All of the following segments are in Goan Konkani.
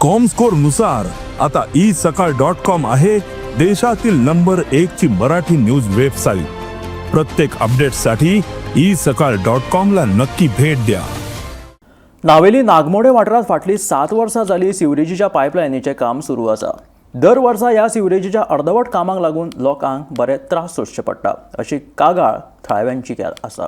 कॉमस्कोर नुसार आता ई सकाळ डॉट कॉम आहे देशातील नंबर एक ची मराठी न्यूज वेबसाईट. प्रत्येक अपडेटसाठी ई सकाळ डॉट कॉम ला नक्की भेट द्या. नावेली नागमोडे वाठारांत फाटलीं 7 वर्सां जालीं सिवरेजीच्या पायपलायनीचें काम सुरू आसा. दर वर्सा ह्या सिवरेजीच्या अर्दवट कामाक लागून लोकांक बरे त्रास सोंसचे पडटा, अशी कागाळ थळाव्यांची आसा.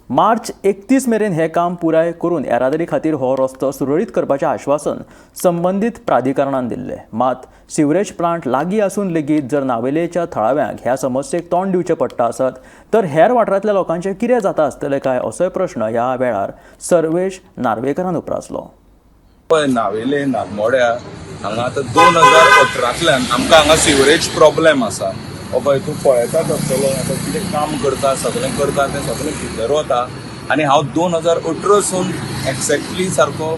मार्च 31 मेरेन हें काम पुराय करून येरादारी खातीर हो रस्तो सुरळीत करपाचें आश्वासन संबंदीत प्राधिकरणान दिल्लें. मात सिवरेज प्लांट लागीं आसून लेगीत जर नावेलेच्या थळाव्यांक ह्या समस्येक तोंड दिवचें पडटा आसत, तर हेर वाठारांतल्या लोकांचें कितें जाता आसतलें काय, असोय प्रश्न ह्या वेळार सर्वेश नार्वेकरान उप्रासलो. पळय, नावेले नागमोड्या हांगा आतां 2018तल्यान आमकां हांगा सिवरेज प्रॉब्लेम आसा. हो पळय, तूं पळयताच आसतलो. आतां कितें काम करता, सगळें करता, तें सगळें भितर वता. आनी हांव 2018 सून एक्झॅक्टली सारको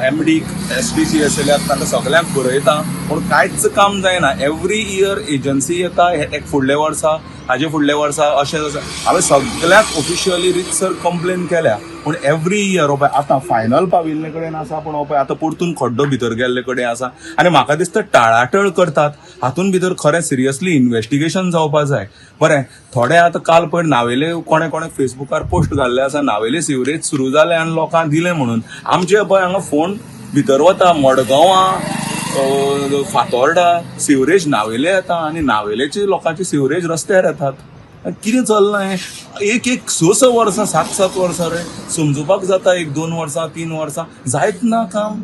एमडीक, एसडीसीएसएलाक, तांकां सगळ्यांक बरयता, पूण कांयच काम जायना. एवरी इयर एजन्सी येता, हे एक फुडल्या वर्सा, हाजे फुडल्या वर्सा, अशें आसा. हांवें सगळ्यांक ऑफिशियली रितसर कंप्लेन केल्या, पूण एवरी इयर हो पळय आतां फायनल पाविल्ले कडेन आसा, पूण हो पळय आतां परतून खड्डो भितर गेल्ले कडेन आसा. आनी म्हाका दिसता टाळाटळ करतात. हातून भितर खरें सिरियसली इन्व्हेस्टिगेशन जावपा जाय. बरें, थोडे आतां काल पयर नावेले कोणे कोणे फेसबुकार पोस्ट घाल्ले आसा, नावेले सिवरेज सुरू जालें आनी लोकांक दिलें म्हणून. आमचे पळय हांगा फोंड भितर वता, मडगांवां, फातोर्डा सिवरेज नावेले येता आनी नावेलेचे लोकांचे सिवरेज रस्त्यार येतात. कितें चल्लां हें? एक एक स स वर्सां, सात सात वर्सां रे. समजुपाक जाता एक 2 वर्सां, 3 वर्सां, जायत ना काम,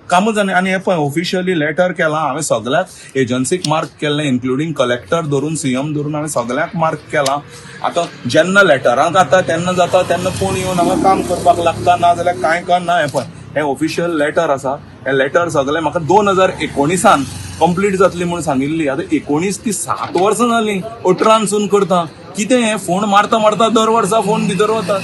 कामूच जायना. आनी हें पळय, ऑफिशियली लेटर केलां हांवें, सगळ्याक एजन्सीक मार्क केल्लें, इन्क्लुडींग कलेक्टर धरून, सीएम धरून हांवें सगळ्यांक मार्क केलां. आतां जेन्ना लेटरां जाता तेन्ना जाता, तेन्ना कोण येवन हांगा काम करपाक लागता, ना जाल्यार कांय करना. हें पळय, हें ऑफिशियल लेटर आसा. हें लेटर सगळें म्हाका 2019an complete जातली म्हणून सांगिल्ली. आतां 19 ती 7 वर्सां जालीं, 18नसून करता. कितें हें? फोंड मारता मारता दर वर्सा फोंड भितर वता.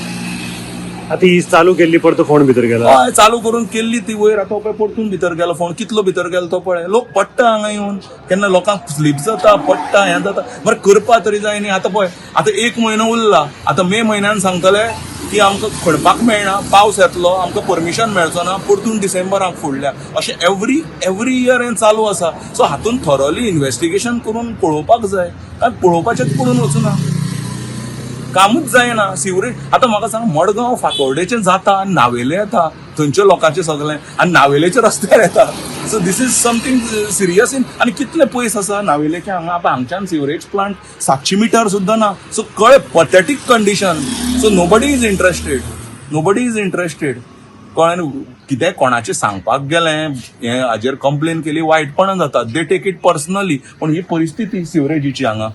आता ही चालू केल्ली, परत फोंड भितर गेला. हय, चालू करून केल्ली ती वयर, आतां पळय परतून भितर गेलो फोंड. कितलो भितर गेलो तो पळय. लोक पडटा हांगा येवन, केन्ना लोकांक स्लीप जाता, पडटा, हें जाता. बरें, करपा तरी जाय न्ही. आतां पळय, आतां एक म्हयनो उरला. आतां मे म्हयन्यान सांगतले की आमकां खणपाक मेळना, पावस येतलो, आमकां परमिशन मेळचो ना, परतून डिसेंबराक फुडल्या. अशें एवरी एवरी इयर हें चालू आसा. सो हातून थरोली इन्वेस्टिगेशन करून पळोवपाक जाय. कारण पळोवपाचेंच पडून वचूना, कामूच जायना सिवरेज. आतां म्हाका सांग, मडगांव फातोर्डेचें जाता आनी नावेले येता थंयच्या लोकांचें सगळें आनी नावेलेच्या रस्त्यार येता. So this is something serious in. आनी कितले पयस आसा नावेलेचें हांगा? आतां हांगच्यान सिवरेज प्लांट 700 मिटर सुद्दां ना. सो कळ्ळें, pathetic condition. So nobody is interested, nobody is interested. कळ्ळें न्हू? कितें कोणाचें सांगपाक गेलें, हें हाजेर कंप्लेन केली, वायटपणां जातात. They take it personally. पूण ही परिस्थिती सिवरेजीची हांगा.